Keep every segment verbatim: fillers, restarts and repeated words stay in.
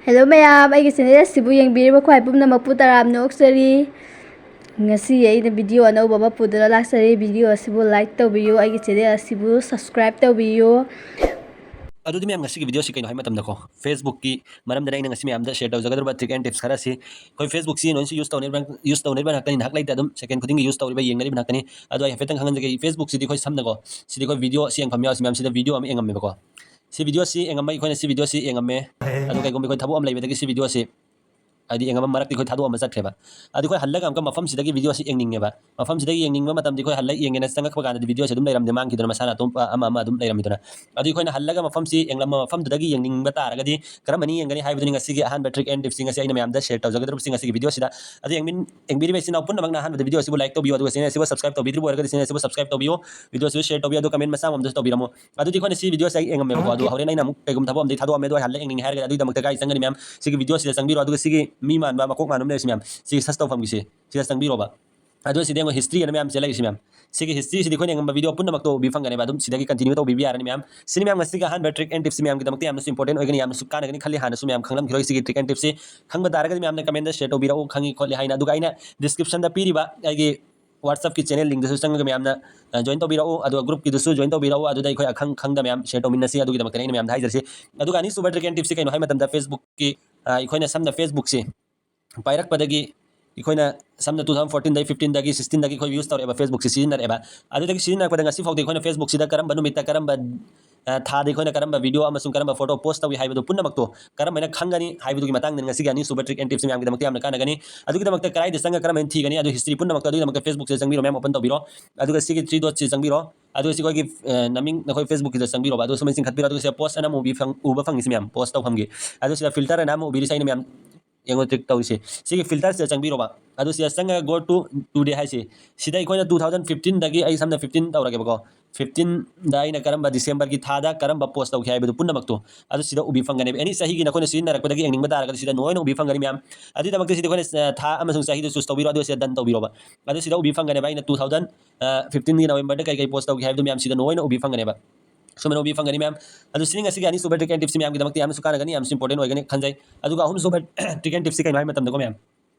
Hello ꯃꯌꯥꯝ, ꯑꯩꯒꯤ channel ꯑꯁꯤꯕꯨ ꯌꯦꯡꯕꯤꯔꯤꯕ ꯈ꯭ꯋꯥꯏ ꯄꯨꯝꯅꯃꯛꯄꯨ ꯇꯔꯥꯝꯅ ꯑꯣꯛꯆꯔꯤ꯫ ꯉꯁꯤ ꯑꯩꯅ video ꯑꯅꯧꯕ ꯑꯃ ꯄꯨꯗꯨꯅ ꯂꯥꯛꯆꯔꯤ꯫ Video ꯑꯁꯤꯕꯨ like ꯇꯧꯕꯤꯌꯨ, ꯑꯩꯒꯤ channel ꯑꯁꯤꯕꯨ subscribe ꯇꯧꯕꯤꯌꯨ꯫ ꯑꯗꯨꯗꯤ ꯃꯌꯥꯝ, ꯉꯁꯤꯒꯤ video ꯁꯤ ꯀꯩꯅꯣ ꯍꯥꯏ ꯃꯇꯝꯗꯀꯣ, Facebook ꯀꯤ ꯃꯔꯝꯗꯅ ꯑꯩꯅ ꯉꯁꯤ ꯃꯌꯥꯝꯗ share ꯇꯧꯖꯒꯗꯧꯔꯤꯕ trick and tips ꯈꯔ ꯑꯁꯤ꯫ ꯑꯩꯈꯣꯏ Facebook ꯁꯤ ꯂꯣꯏꯅꯁꯨ use ꯇꯧꯅꯔꯤꯕ, use ꯇꯧꯅꯔꯤꯕ ꯉꯥꯛꯇꯅꯤ, ꯅꯍꯥꯛ ꯂꯩꯇ ꯑꯗꯨꯝ second ꯈꯨꯗꯤꯡꯒꯤ use ꯇꯧꯔꯤꯕ, ꯌꯦꯡꯅꯔꯤꯕ ꯉꯥꯛꯇꯅꯤ꯫ ꯑꯗꯣ ꯑꯩ ꯍꯥꯏꯐꯦꯠꯇꯪ ꯈꯪꯍꯟꯖꯒꯦ, Facebook ꯁꯤꯗꯤ ꯑꯩꯈꯣꯏ ꯁꯝꯅꯀꯣ, ꯁꯤꯗꯤ ꯑꯩꯈꯣꯏ video ꯁꯤ ꯌꯦꯡꯐꯝ ꯌꯥꯎꯁꯤ ꯃꯌꯥꯝ, ꯁꯤꯗ video ꯑꯃ ꯌꯦꯡꯉꯝꯃꯦꯕꯀꯣ꯫ ꯁꯤ video ꯁꯤ ꯌꯦꯡꯉꯝꯕ, ꯑꯩꯈꯣꯏꯅ ꯁꯤ video ꯁꯤ ꯌꯦꯡꯉꯝꯃꯦ꯫ ꯑꯗꯣ ꯀꯩꯒꯨꯝꯕ ꯑꯩꯈꯣꯏ ꯊꯕꯛ ꯑꯃ ꯂꯩꯕꯗꯒꯤ ꯁꯤ video ꯁꯤ, ꯍꯥꯏꯗꯤ ꯌꯦꯡꯉꯝꯕ ꯃꯔꯛꯇꯤ ꯑꯩꯈꯣꯏ ꯊꯥꯗꯣꯛꯑꯝꯕ ꯆꯠꯈ꯭ꯔꯦꯕ꯫ ꯑꯗꯨ ꯑꯩꯈꯣꯏ ꯍꯜꯂꯒ ꯑꯃꯨꯛꯀ ꯃꯐꯝꯁꯤꯗꯒꯤ video ꯁꯤ ꯌꯦꯡꯅꯤꯡꯉꯦꯕ꯫ ꯃꯐꯝꯁꯤꯗꯒꯤ ꯌꯦꯡꯅꯤꯡꯕ ꯃꯇꯝꯗꯤ ꯑꯩꯈꯣꯏ ꯍꯜꯂ ꯌꯦꯡꯒꯦꯅ ꯆꯪꯉꯛꯄ ꯀꯥꯟꯗꯗꯤ video ꯁꯤ ꯑꯗꯨꯝ ꯂꯩꯔꯝꯗꯦ, ꯃꯥꯡꯈꯤꯗꯅ ꯃꯁꯥꯅ ꯑꯇꯣꯞꯄ ꯑꯃ ꯑꯃ ꯑꯗꯨꯝ ꯂꯩꯔꯝꯃꯤꯗꯅ꯫ ꯑꯗꯨ ꯑꯩꯈꯣꯏꯅ ꯍꯜꯂꯒ ꯃꯐꯝꯁꯤ ꯌꯦꯡꯂꯝꯕ ꯃꯐꯝꯗꯨꯗꯒꯤ ꯌꯦꯡꯅꯤꯡꯕ ꯇꯥꯔꯒꯗꯤ ꯀꯔꯝꯕꯅꯤ ꯌꯦꯡꯒꯅꯤ ꯍꯥꯏꯕꯗꯨꯅꯤ ꯉꯁꯤꯒꯤ ꯑꯍꯥꯟꯕ trick and tips ꯁꯤ ꯉꯁꯤ ꯑꯩꯅ ꯃꯌꯥꯝꯗ share ꯇꯧꯖꯒꯗꯧꯔꯤꯕꯁꯤ ꯉꯁꯤꯒꯤ video ꯁꯤꯗ꯫ ꯑꯗꯨ ꯌꯦꯡꯃꯤꯟ-, ꯌꯦꯡꯕꯤꯔꯤꯕ ꯏꯆꯤꯟ ꯏꯅꯥꯎ ꯄꯨꯝꯅꯃꯛꯅ ꯑꯍꯥꯟꯕꯗ video ꯑꯁꯤꯕꯨ like ꯇꯧꯕꯤꯌꯨ, ꯑꯗꯨꯒ channel ꯑꯁꯤꯕꯨ subscribe ꯇꯧꯕꯤꯗ꯭ꯔꯤꯕ ꯑꯣꯏꯔꯒꯗꯤ channel ꯑꯁꯤꯕꯨ subscribe ꯇꯧꯕꯤꯌꯨ, video ꯑꯁꯤꯕꯨ share ꯇꯧꯕꯤꯌꯨ, ꯑꯗꯨꯒ comment ꯃꯆꯥ ꯑꯃ ꯑꯝꯇꯁꯨ ꯇꯧꯕꯤꯔꯝꯃꯨ꯫ ꯑꯗꯨꯗꯤ ꯑꯩꯈꯣꯏꯅ ꯁꯤ video ꯁꯦ ꯑꯩ ꯌꯦꯡꯉꯝꯃꯦꯕꯀꯣ, ꯑꯗꯨ ꯍꯣꯔꯦꯟ ꯑꯩꯅ ꯑꯃꯨꯛ ꯀꯩꯒꯨꯝꯕ ꯊꯕꯛ ꯑꯃꯗꯤ ꯊꯥꯗꯣꯛꯑꯝꯃꯦ, ꯑꯗꯨ ꯑꯩ ꯍꯜꯂ ꯌꯦꯡꯅꯤꯡꯉꯦ ꯍꯥꯏꯔꯒꯗꯤ ꯑꯗꯨꯒꯤꯗꯃꯛꯇ ꯀꯥꯏ ꯆꯪꯒꯅꯤ ꯃꯌꯥꯝ? ꯁꯤꯒꯤ video ꯁꯤꯗ ꯆꯪꯕꯤꯔꯣ, ꯑꯗꯨꯒ ꯁꯤꯒꯤ ꯃꯤ ꯃꯥꯟꯕ ꯃꯀꯣꯛ ꯃꯥꯟꯕ ꯑꯃ ꯂꯩꯔꯤꯁꯤ ꯃꯌꯥꯝ, ꯁꯤꯒꯤ search ꯇꯧꯐꯝꯒꯤꯁꯤ ꯁꯤꯗ ꯆꯪꯕꯤꯔꯣꯕ꯫ ꯑꯗꯨ ꯁꯤꯗ ꯌꯦꯡꯉꯣ, history ꯑꯅ ꯃꯌꯥꯝ ꯆꯦꯜꯂꯛꯏꯁꯤ ꯃꯌꯥꯝ, ꯁꯤꯒꯤ history ꯁꯤꯗꯤ ꯑꯩꯈꯣꯏꯅ ꯌꯦꯡꯉꯝꯕ video ꯄꯨꯝꯅꯃꯛꯇꯣ ꯎꯕꯤ ꯐꯪꯒꯅꯦꯕ꯫ ꯑꯗꯨꯝ ꯁꯤꯗꯒꯤ continue ꯇꯧꯕꯤꯕ ꯌꯥꯔꯅꯤ ꯃꯌꯥꯝ꯫ ꯁꯤꯅꯤ ꯃꯌꯥꯝ ꯉꯁꯤꯒꯤ ꯑꯍꯥꯟꯕ trick and tips ꯁꯤ ꯃꯌꯥꯝꯒꯤꯗꯃꯛꯇ ꯌꯥꯝꯅꯁꯨ important ꯑꯣꯏꯒꯅꯤ, ꯌꯥꯝꯅꯁꯨ ꯀꯥꯟꯅꯒꯅꯤ ꯈꯜꯂꯤ꯫ ꯍꯥꯟꯅꯁꯨ ꯃꯌꯥꯝ ꯈꯪꯂꯝꯈꯤꯔꯣꯏ ꯁꯤꯒꯤ trick and tips ꯁꯤ꯫ ꯈꯪꯕ ꯇꯥꯔꯒꯗꯤ ꯃꯌꯥꯝꯅ comment ꯗ share ꯇꯧꯕꯤꯔꯛꯎ, ꯈꯪꯉꯤ ꯈꯣꯠꯂꯤ ꯍꯥꯏꯅ꯫ ꯑꯗꯨꯒ ꯑꯩꯅ description ꯗ ꯄꯤꯔꯤꯕ ꯑꯩꯒꯤ WhatsApp ꯀꯤ channel link ꯗꯁꯨ ꯆꯪꯉꯒ ꯃꯌꯥꯝꯅ, ꯑ, join ꯇꯧꯕꯤꯔꯛꯎ, ꯑꯗꯨꯒ group ꯀꯤꯗꯁꯨ join ꯇꯧꯕꯤꯔꯛꯎ, ꯑꯗꯨꯗ ꯑꯩꯈꯣꯏ ꯑꯈꯪ ꯈꯪꯗ ꯃꯌꯥꯝ share ꯇꯧꯃꯤꯟꯅꯁꯤ꯫ ꯑꯗꯨꯒꯤꯗꯃꯛꯇꯅꯤ ꯑꯩꯅ ꯃꯌꯥꯝꯗ ꯍꯥꯏꯖꯔꯤꯁꯤ꯫ ꯑꯗꯨꯒ ꯑꯅꯤꯁꯨꯕ trick and tips ꯁꯤ ꯀꯩꯅꯣ ꯍꯥꯏ ꯃꯇꯝꯗ, Facebook ꯀꯤ, ꯑ, ꯑꯩꯈꯣꯏꯅ ꯁꯝꯅ Facebook ꯁꯤ ꯄꯥꯏꯔꯛꯄꯗꯒꯤ ꯑꯩꯈꯣꯏꯅ ꯁꯝꯅ two thousand fourteen ꯗꯒꯤ, fifteen ꯗꯒꯤ, sixteen ꯗꯒꯤ ꯑꯩꯈꯣꯏ use ꯇꯧꯔꯛꯑꯦꯕ, Facebook ꯁꯤ ꯁꯤꯖꯤꯟꯅꯔꯛꯑꯦꯕ꯫ ꯑꯗꯨꯗꯒꯤ ꯁꯤꯖꯤꯟꯅꯔꯛꯄꯗ ꯉꯁꯤ ꯐꯥꯎꯗꯤ ꯑꯩꯈꯣꯏꯅ Facebook ꯁꯤꯗ ꯀꯔꯝꯕ ꯅꯨꯃꯤꯠꯇ, ꯀꯔꯝꯕ, ꯑ, ꯊꯥꯗ ꯑꯩꯈꯣꯏꯅ ꯀꯔꯝꯕ video ꯑꯃꯁꯨꯡ ꯀꯔꯝꯕ photo post ꯇꯧꯏ ꯍꯥꯏꯕꯗꯨ ꯄꯨꯝꯅꯃꯛꯇꯣ ꯀꯔꯝꯍꯥꯏꯅ ꯈꯪꯒꯅꯤ ꯍꯥꯏꯕꯗꯨꯒꯤ ꯃꯇꯥꯡꯗꯅꯤ ꯉꯁꯤꯒꯤ ꯑꯅꯤꯁꯨꯕ trick and tips ꯁꯤ ꯃꯌꯥꯝꯒꯤꯗꯃꯛꯇ ꯌꯥꯝꯅ ꯀꯥꯟꯅꯒꯅꯤ꯫ ꯑꯗꯨꯒꯤꯗꯃꯛꯇ ꯀꯗꯥꯏꯗ ꯆꯪꯉꯒ ꯀꯔꯝꯍꯥꯏꯅ ꯊꯤꯒꯅꯤ? ꯑꯗꯨ history ꯄꯨꯝꯅꯃꯛꯇꯣ ꯑꯗꯨꯒꯤꯗꯃꯛꯇ Facebook ꯁꯤꯗ ꯆꯪꯕꯤꯔꯣ ꯃꯌꯥꯝ, open ꯇꯧꯕꯤꯔꯣ꯫ ꯑꯗꯨꯒ ꯁꯤꯒꯤ three dot ꯁꯤ ꯆꯪꯕꯤꯔꯣ꯫ ꯑꯗꯨꯒ ꯁꯤ ꯑꯩꯈꯣꯏꯒꯤ, ꯑ, ꯅꯃꯤꯡ ꯅꯈꯣꯏ Facebook ꯀꯤꯗ ꯆꯪꯕꯤꯔꯣꯕ꯫ ꯑꯗꯨꯒ ꯁꯨꯃꯥꯏꯅ ꯆꯤꯡꯈꯠꯄꯤꯔꯣ꯫ ꯑꯗꯨꯒ ꯁꯤꯗ post ꯑꯅ ꯑꯃ ꯎꯕꯤ ꯐꯪ-, ꯎꯕ ꯐꯪꯉꯤꯁꯤ ꯃꯌꯥꯝ, post ꯇꯧꯐꯝꯒꯤ꯫ ꯑꯗꯨ ꯁꯤꯗ filter ꯑꯅ ꯑꯃ ꯎꯕꯤꯔꯤꯁꯦ ꯑꯩꯅ ꯃꯌꯥꯝ ꯌꯦꯡꯉꯣ, trick ꯇꯧꯔꯤꯁꯦ꯫ ꯁꯤꯒꯤ filter ꯁꯤꯗ ꯆꯪꯕꯤꯔꯣꯕ꯫ ꯑꯗꯨ ꯁꯤꯗ ꯆꯪꯉꯒ go to today ꯍꯥꯏꯁꯦ꯫ ꯁꯤꯗ ꯑꯩꯈꯣꯏꯅ two thousand fifteen ꯗꯒꯤ, ꯑꯩ ꯁꯝꯅ fifteen ꯇꯧꯔꯒꯦꯕꯀꯣ꯫ Fifteen ꯗ ꯑꯩꯅ ꯀꯔꯝꯕ December ꯒꯤ ꯊꯥꯗ ꯀꯔꯝꯕ post ꯇꯧꯈꯤ ꯍꯥꯏꯕꯗꯨ ꯄꯨꯝꯅꯃꯛꯇꯣ ꯑꯗꯨ ꯁꯤꯗ ꯎꯕꯤ ꯐꯪꯒꯅꯦꯕ꯫ Any ꯆꯍꯤꯒꯤ ꯅꯈꯣꯏꯅ ꯁꯤꯖꯤꯟꯅꯔꯛꯄꯗꯒꯤ ꯌꯦꯡꯅꯤꯡꯕ ꯇꯥꯔꯒꯗꯤ ꯁꯤꯗ ꯂꯣꯏꯅ ꯎꯕꯤ ꯐꯪꯒꯅꯤ ꯃꯌꯥꯝ꯫ ꯑꯗꯨꯒꯤꯗꯃꯛꯇ ꯁꯤꯗ ꯑꯩꯈꯣꯏꯅ, ꯑ, ꯊꯥ ꯑꯃꯁꯨꯡ ꯆꯍꯤꯗꯨ choose ꯇꯧꯕꯤꯔꯣ, ꯑꯗꯨꯒ ꯁꯤꯗ done ꯇꯧꯕꯤꯔꯣꯕ꯫ ꯑꯗꯨ ꯁꯤꯗ ꯎꯕꯤ ꯐꯪꯒꯅꯦꯕ꯫ ꯑꯩꯅ two thousand fifteen ꯒꯤ November ꯗ ꯀꯩ ꯀꯩ post ꯇꯧꯈꯤ ꯍꯥꯏꯕꯗꯨ ꯃꯌꯥꯝ ꯁꯤꯗ ꯂꯣꯏꯅ ꯎꯕꯤ ꯐꯪꯒꯅꯦꯕ꯫ ꯁꯨꯃꯥꯏꯅ ꯎꯕꯤ ꯐꯪꯒꯅꯤ ꯃꯌꯥꯝ꯫ ꯑꯗꯨ ꯁꯤꯅꯤ ꯉꯁꯤꯒꯤ ꯑꯅꯤꯁꯨꯕ trick and tipꯁꯤ ꯃꯌꯥꯝꯒꯤꯗꯃꯛꯇ ꯌꯥꯝꯅꯁꯨ ꯀꯥꯟꯅꯒꯅꯤ, ꯌꯥꯝꯅꯁꯨ important ꯑꯣꯏꯒꯅꯤ ꯈꯟꯖꯩ꯫ ꯑꯗꯨꯒ ꯑꯍꯨꯝꯁꯨꯕ trick and tipꯁꯤ ꯀꯩꯅꯣ ꯍꯥꯏꯕ ꯃꯇꯝꯗꯀꯣ ꯃꯌꯥꯝ,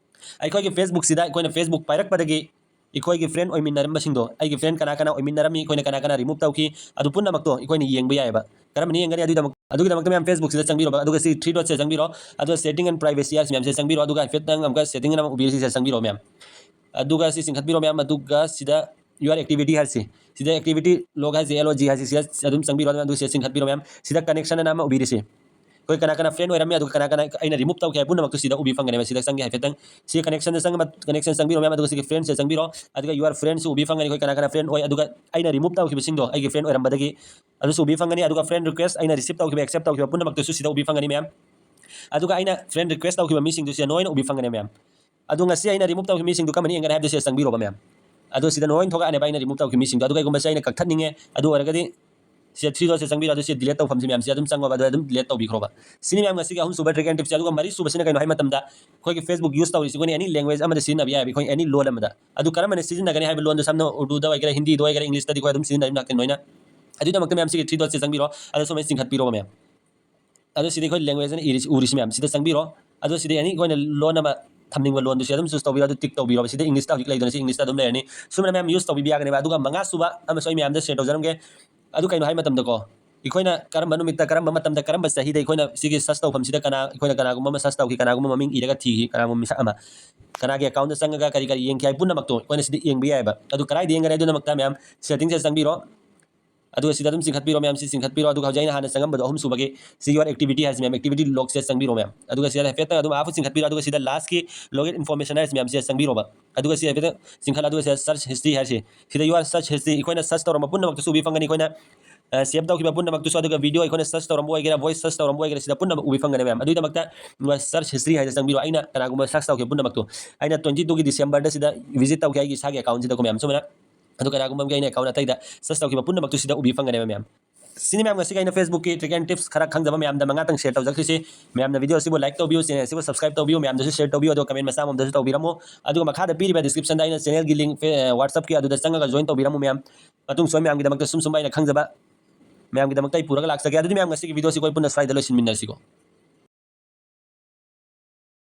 ꯑꯩꯈꯣꯏꯒꯤ Facebookꯁꯤꯗ ꯑꯩꯈꯣꯏꯅ Facebook ꯄꯥꯏꯔꯛꯄꯗꯒꯤ ꯑꯩꯈꯣꯏꯒꯤ friend ꯑꯣꯏꯃꯤꯟꯅꯔꯝꯕꯁꯤꯡꯗꯣ, ꯑꯩꯒꯤ friend ꯀꯅꯥ ꯀꯅꯥ ꯑꯣꯏꯃꯤꯟꯅꯔꯝꯃꯤ, ꯑꯩꯈꯣꯏꯅ ꯀꯅꯥ ꯀꯅꯥ remove ꯇꯧꯈꯤ, ꯑꯗꯨ ꯄꯨꯝꯅꯃꯛꯇꯣ ꯑꯩꯈꯣꯏꯅ ꯌꯦꯡꯕ ꯌꯥꯏꯑꯕ꯫ ꯀꯔꯝꯕꯅ ꯌꯦꯡꯒꯅꯤ? ꯑꯗꯨꯒꯤꯗꯃꯛ, ꯑꯗꯨꯒꯤꯗꯃꯛꯇ ꯃꯌꯥꯝ Facebookꯁꯤꯗ ꯆꯪꯕꯤꯔꯣꯕ, ꯑꯗꯨꯒ ꯁꯤ three dotꯁꯦ ꯆꯪꯕꯤꯔꯣ, ꯑꯗꯨꯒ setting and privacy ꯍꯥꯏꯔꯤꯁꯤ ꯃꯌꯥꯝꯁꯦ ꯆꯪꯕꯤꯔꯣ, ꯑꯗꯨꯒ ꯍꯥꯏꯐꯦꯠꯇꯪ ꯑꯃꯨꯛꯀ setting ꯑꯃ ꯎꯕꯤꯔꯤꯁꯦ ꯆꯪꯕꯤꯔꯣ ꯃꯌꯥꯝ꯫ ꯑꯗꯨꯒ ꯁꯤ ꯆꯤꯡꯈꯠꯄꯤꯔꯣ ꯃꯌꯥꯝ, ꯑꯗꯨꯒ ꯁꯤꯗ your activity ꯍꯥꯏꯔꯤꯁꯤ, ꯁꯤꯗ activity log ꯍꯥꯏꯔꯤꯁꯤ, L O G ꯍꯥꯏꯔꯤꯁꯤ, ꯁꯤꯗ ꯑꯗꯨꯝ ꯆꯪꯕꯤꯔꯣ, ꯑꯗꯨꯒ ꯁꯤꯗ ꯆꯤꯡꯈꯠꯄꯤꯔꯣ ꯃꯌꯥꯝ꯫ ꯁꯤꯗ connection ꯑꯅ ꯑꯃ ꯎꯕꯤꯔꯤꯁꯤ, ꯑꯩꯈꯣꯏ ꯀꯅꯥ ꯀꯅꯥ friend ꯑꯣꯏꯔꯝꯃꯤ, ꯑꯗꯨꯒ ꯀꯅꯥ ꯀꯅꯥ ꯑꯩꯅ remove ꯇꯧꯈꯤ ꯍꯥꯏꯕ ꯄꯨꯝꯅꯃꯛꯇꯨ ꯁꯤꯗ ꯎꯕꯤ ꯐꯪꯒꯅꯦꯕ꯫ ꯁꯤꯗ ꯆꯪꯒꯦ ꯍꯥꯏꯐꯦꯠꯇꯪ, ꯁꯤ connectionꯗ ꯆꯪꯉ, connection ꯆꯪꯕꯤꯔꯣ ꯃꯌꯥꯝ, ꯑꯗꯨꯒ ꯁꯤꯒꯤ friendsꯁꯦ ꯆꯪꯕꯤꯔꯣ, ꯑꯗꯨꯒ your friendsꯁꯨ ꯎꯕꯤ ꯐꯪꯒꯅꯤ, ꯑꯩꯈꯣꯏ ꯀꯅꯥ ꯀꯅꯥ friend ꯑꯣꯏ, ꯑꯗꯨꯒ ꯑꯩꯅ remove ꯇꯧꯈꯤꯕꯁꯤꯡꯗꯣ ꯑꯩꯒꯤ friend ꯑꯣꯏꯔꯝꯕꯗꯒꯤ ꯑꯗꯨꯁꯨ ꯎꯕꯤ ꯐꯪꯒꯅꯤ, ꯑꯗꯨꯒ friend request ꯑꯩꯅ receive ꯇꯧꯈꯤꯕ, accept ꯇꯧꯈꯤꯕ ꯄꯨꯝꯅꯃꯛꯇꯨꯁꯨ ꯁꯤꯗ ꯎꯕꯤ ꯐꯪꯒꯅꯤ ꯃꯌꯥꯝ꯫ ꯑꯗꯨꯒ ꯑꯩꯅ friend request ꯇꯧꯈꯤꯕ ꯃꯤꯁꯤꯡꯗꯨ ꯁꯤꯗ ꯂꯣꯏꯅ ꯎꯕꯤ ꯐꯪꯒꯅꯤ ꯃꯌꯥꯝ꯫ ꯑꯗꯨ ꯉꯁꯤ ꯑꯩꯅ remove ꯇꯧꯈꯤꯕ ꯃꯤꯁꯤꯡꯗꯨ ꯀꯔꯝꯕꯅ ꯌꯦꯡꯒꯅꯤ ꯍꯥꯏꯕꯗꯨ ꯁꯤꯗ ꯆꯪꯕꯤꯔꯣꯕ ꯃꯌꯥꯝ꯫ ꯑꯗꯣ ꯁꯤꯗ ꯂꯣꯏ ꯊꯣꯛꯂꯛꯑꯅꯦꯕ ꯑꯩꯅ remove ꯇꯧꯈꯤꯕ ꯃꯤꯁꯤꯡꯗꯣ꯫ ꯑꯗꯨ ꯀꯩꯒꯨꯝꯕ ꯁꯤ ꯑꯩꯅ ꯀꯛꯊꯠꯅꯤꯡꯉꯦ, ꯑꯗꯨ ꯑꯣꯏꯔꯒꯗꯤ ꯁꯤ three dotꯁꯦ ꯆꯪꯕꯤꯔꯣ, ꯑꯗꯨ ꯁꯤ delete ꯇꯧꯐꯝꯁꯤ ꯃꯌꯥꯝꯁꯦ ꯑꯗꯨꯝ ꯆꯪꯉꯣꯕ, ꯑꯗꯨ ꯑꯗꯨꯝ delete ꯇꯧꯕꯤꯈ꯭ꯔꯣꯕ꯫ ꯁꯤꯅꯤ ꯃꯌꯥꯝ ꯉꯁꯤꯒꯤ ꯑꯍꯨꯝꯁꯨꯕ trick and tipꯁꯦ꯫ ꯑꯗꯨꯒ ꯃꯔꯤꯁꯨꯕꯁꯤꯅ ꯀꯩꯅꯣ ꯍꯥꯏ ꯃꯇꯝꯗ, ꯑꯩꯈꯣꯏꯒꯤ Facebook use ꯇꯧꯔꯤꯁꯤ ꯑꯩꯈꯣꯏꯅ any language ꯑꯃꯗ ꯁꯤꯖꯤꯟꯅꯕ ꯌꯥꯏꯕ, ꯑꯩꯈꯣꯏ any ꯂꯣꯟ ꯑꯃꯗ꯫ ꯑꯗꯨ ꯀꯔꯝꯕꯅ ꯁꯤꯖꯤꯟꯅꯒꯅꯤ ꯍꯥꯏꯕ ꯂꯣꯟꯗꯣ, ꯁꯝꯅ ꯎꯔꯗꯨꯗ ꯑꯣꯏꯒꯦꯔꯥ, ꯍꯤꯟꯗꯤꯗ ꯑꯣꯏꯒꯦꯔꯥ, Englishꯇꯗꯤ ꯑꯩꯈꯣꯏ ꯑꯗꯨꯝ ꯁꯤꯖꯤꯟꯅꯔꯤꯕ ꯉꯥꯛꯇꯅꯤ ꯂꯣꯏꯅ꯫ ꯑꯗꯨꯒꯤꯗꯃꯛꯇ ꯃꯌꯥꯝ ꯁꯤꯒꯤ three dotꯁꯦ ꯆꯪꯕꯤꯔꯣ, ꯑꯗ ꯁꯨꯃꯥꯏꯅ ꯆꯤꯡꯈꯠꯄꯤꯔꯣꯕ ꯃꯌꯥꯝ꯫ ꯑꯗꯣ ꯁꯤꯗꯤ ꯑꯩꯈꯣꯏ language ꯑꯅ ꯏꯔꯤꯁꯤ, ꯎꯔꯤꯁꯤ ꯃꯌꯥꯝ ꯁꯤꯗ ꯆꯪꯕꯤꯔꯣ꯫ ꯑꯗꯣ ꯁꯤꯗꯤ any ꯑꯩꯈꯣꯏꯅ ꯂꯣꯟ ꯑꯃ ꯊꯝꯅꯤꯡꯕ ꯂꯣꯟꯗꯨꯁꯨ ꯑꯗꯨꯝ choose ꯇꯧꯕꯤꯔꯣ, ꯑꯗꯨ tick ꯇꯧꯕꯤꯔꯣ꯫ ꯁꯤꯗ Englishꯇ ꯍꯧꯖꯤꯛ ꯂꯩꯗꯅ, ꯁꯤ Englishꯇ ꯑꯗꯨꯝ ꯂꯩꯔꯅꯤ꯫ ꯁꯨꯃꯥꯏꯅ ꯃꯌꯥꯝ use ꯇꯧꯕꯤꯕ ꯌꯥꯒꯅꯦꯕ꯫ ꯑꯗꯨꯒ ꯃꯉꯥꯁꯨꯕ ꯑꯃꯁꯨ ꯑꯩ ꯃꯌꯥꯝꯗ share ꯇꯧꯖꯔꯝꯒꯦ꯫ ꯑꯗꯨ ꯀꯩꯅꯣ ꯍꯥꯏ ꯃꯇꯝꯗꯀꯣ, ꯑꯩꯈꯣꯏꯅ ꯀꯔꯝꯕ ꯅꯨꯃꯤꯠꯇ, ꯀꯔꯝꯕ ꯃꯇꯝꯗ, ꯀꯔꯝꯕ ꯆꯍꯤꯗ ꯑꯩꯈꯣꯏꯅ ꯁꯤꯒꯤ search ꯇꯧꯐꯝꯁꯤꯗ ꯀꯅꯥ, ꯑꯩꯈꯣꯏꯅ ꯀꯅꯥꯒꯨꯝꯕ ꯑꯃ search ꯇꯧꯈꯤ, ꯀꯅꯥꯒꯨꯝꯕ ꯃꯃꯤꯡ ꯏꯔꯒ ꯊꯤꯈꯤ, ꯀꯅꯥꯒꯨꯝꯕ ꯃꯤꯁꯛ ꯑꯃ, ꯀꯅꯥꯒꯤ accountꯇ ꯆꯪꯉꯒ ꯀꯔꯤ ꯀꯔꯤ ꯌꯦꯡꯈꯤ ꯍꯥꯏ ꯄꯨꯝꯅꯃꯛꯇꯣ ꯑꯩꯈꯣꯏꯅ ꯁꯤꯗ ꯌꯦꯡꯕ ꯌꯥꯏꯑꯕ꯫ ꯑꯗꯨ ꯀꯗꯥꯏꯗ ꯌꯦꯡꯒꯅꯤ? ꯑꯗꯨꯒꯤꯗꯃꯛꯇ ꯃꯌꯥꯝ settingꯁꯦ ꯆꯪꯕꯤꯔꯣ꯫ ꯑꯗꯨꯒ ꯁꯤꯗ ꯑꯗꯨꯝ ꯆꯤꯡꯈꯠꯄꯤꯔꯣ ꯃꯌꯥꯝ, ꯁꯤ ꯆꯤꯡꯈꯠꯄꯤꯔꯣ꯫ ꯑꯗꯨꯒ ꯍꯧꯖꯤꯛ ꯑꯩꯅ ꯍꯥꯟꯅ ꯆꯪꯉꯝꯕꯗꯣ ꯑꯍꯨꯝꯁꯨꯕꯒꯤ, ꯁꯤ your activity ꯍꯥꯏꯁꯤ ꯃꯌꯥꯝ, activity logꯁꯦ ꯆꯪꯕꯤꯔꯣ ꯃꯌꯥꯝ꯫ ꯑꯗꯨꯒ ꯁꯤꯗ ꯍꯥꯏꯐꯦꯠꯇꯪ ꯑꯗꯨꯝ ꯑꯥꯐ ꯆꯤꯡꯈꯠꯄꯤꯔꯣ꯫ ꯑꯗꯨꯒ ꯁꯤꯗ lastꯀꯤ login information ꯍꯥꯏꯁꯤ ꯃꯌꯥꯝꯁꯤꯗ ꯆꯪꯕꯤꯔꯣꯕ꯫ ꯑꯗꯨꯒ ꯁꯤ ꯍꯥꯏꯐꯦꯠꯇꯪ ꯆꯤꯡꯈꯠꯂ, ꯑꯗꯨꯒ ꯁꯤꯗ search history ꯍꯥꯏꯁꯤ, ꯁꯤꯗ your search history, ꯑꯩꯈꯣꯏꯅ search ꯇꯧꯔꯝꯕ ꯄꯨꯝꯅꯃꯛꯇꯁꯨ ꯎꯕꯤ ꯐꯪꯒꯅꯤ꯫ ꯑꯩꯈꯣꯏꯅ save ꯇꯧꯈꯤꯕ ꯄꯨꯝꯅꯃꯛꯇꯨꯁꯨ, ꯑꯗꯨꯒ video ꯑꯩꯈꯣꯏꯅ search ꯇꯧꯔꯝꯕ ꯑꯣꯏꯒꯦꯔꯥ, voice search ꯇꯧꯔꯝꯕ ꯑꯣꯏꯒꯦꯔꯥ, ꯁꯤꯗ ꯄꯨꯝꯅꯃꯛ ꯎꯕꯤ ꯐꯪꯒꯅꯤ ꯃꯌꯥꯝ꯫ ꯑꯗꯨꯒꯤꯗꯃꯛꯇ search history ꯍꯥꯏꯗ ꯆꯪꯕꯤꯔꯣ꯫ ꯑꯩꯅ ꯀꯅꯥꯒꯨꯝꯕ search ꯇꯧꯈꯤꯕ ꯄꯨꯝꯅꯃꯛꯇꯨ, ꯑꯩꯅ twenty twoꯒꯤ Decemberꯗ ꯁꯤꯗ visit ꯇꯧꯈꯤ ꯑꯩꯒꯤ ꯏꯁꯥꯒꯤ accountꯁꯤꯗꯀꯣ ꯃꯌꯥꯝ꯫ ꯁꯨꯃꯥꯏꯅ ꯑꯗꯨ ꯀꯅꯥꯒꯨꯝꯕ ꯑꯃꯒꯤ ꯑꯩꯅ account ꯑꯇꯩꯗ search ꯇꯧꯈꯤꯕ ꯄꯨꯝꯅꯃꯛꯇꯨ ꯁꯤꯗ ꯎꯕꯤ ꯐꯪꯒꯅꯦꯕ ꯃꯌꯥꯝ꯫ ꯁꯤꯅꯤ ꯃꯌꯥꯝ ꯉꯁꯤꯒꯤ ꯑꯩꯅ Facebookꯀꯤ trick and tips ꯈꯔ ꯈꯪꯖꯕ ꯃꯌꯥꯝꯗ ꯃꯉꯥꯇꯪ share ꯇꯧꯖꯈ꯭ꯔꯤꯁꯤ꯫ ꯃꯌꯥꯝꯅ video ꯑꯁꯤꯕꯨ like ꯇꯧꯕꯤꯌꯨ, channel ꯑꯁꯤꯕꯨ subscribe ꯇꯧꯕꯤꯌꯨ, ꯃꯌꯥꯝꯗꯁꯨ share ꯇꯧꯕꯤꯌꯨ, ꯑꯗꯨꯒ comment ꯃꯆꯥ ꯑꯃꯗꯁꯨ ꯇꯧꯕꯤꯔꯝꯃꯨ꯫ ꯑꯗꯨꯒ ꯃꯈꯥꯗ ꯄꯤꯔꯤꯕ descriptionꯗ ꯑꯩꯅ channelꯒꯤ link, ꯐꯦ-, WhatsAppꯀꯤ, ꯑꯗꯨꯗ ꯆꯪꯉꯒ join ꯇꯧꯕꯤꯔꯝꯃꯨ ꯃꯌꯥꯝ꯫ ꯃꯇꯨꯡ ꯁꯣꯏ ꯃꯌꯥꯝꯒꯤꯗꯃꯛꯇ ꯁꯨꯝ ꯁꯨꯝ ꯑꯩꯅ ꯈꯪꯖꯕ ꯃꯌꯥꯝꯒꯤꯗꯃꯛꯇ ꯑꯩ ꯄꯨꯔꯒ ꯂꯥꯛꯆꯒꯦ꯫ ꯑꯗꯨꯗꯤ ꯃꯌꯥꯝ, ꯉꯁꯤꯒꯤ video ꯁꯤ ꯑꯩꯈꯣꯏ ꯄꯨꯟꯅ ꯁ꯭ꯋꯥꯏꯗ ꯂꯣꯏꯁꯤꯟꯃꯤꯟꯅꯔꯁꯤꯀꯣ꯫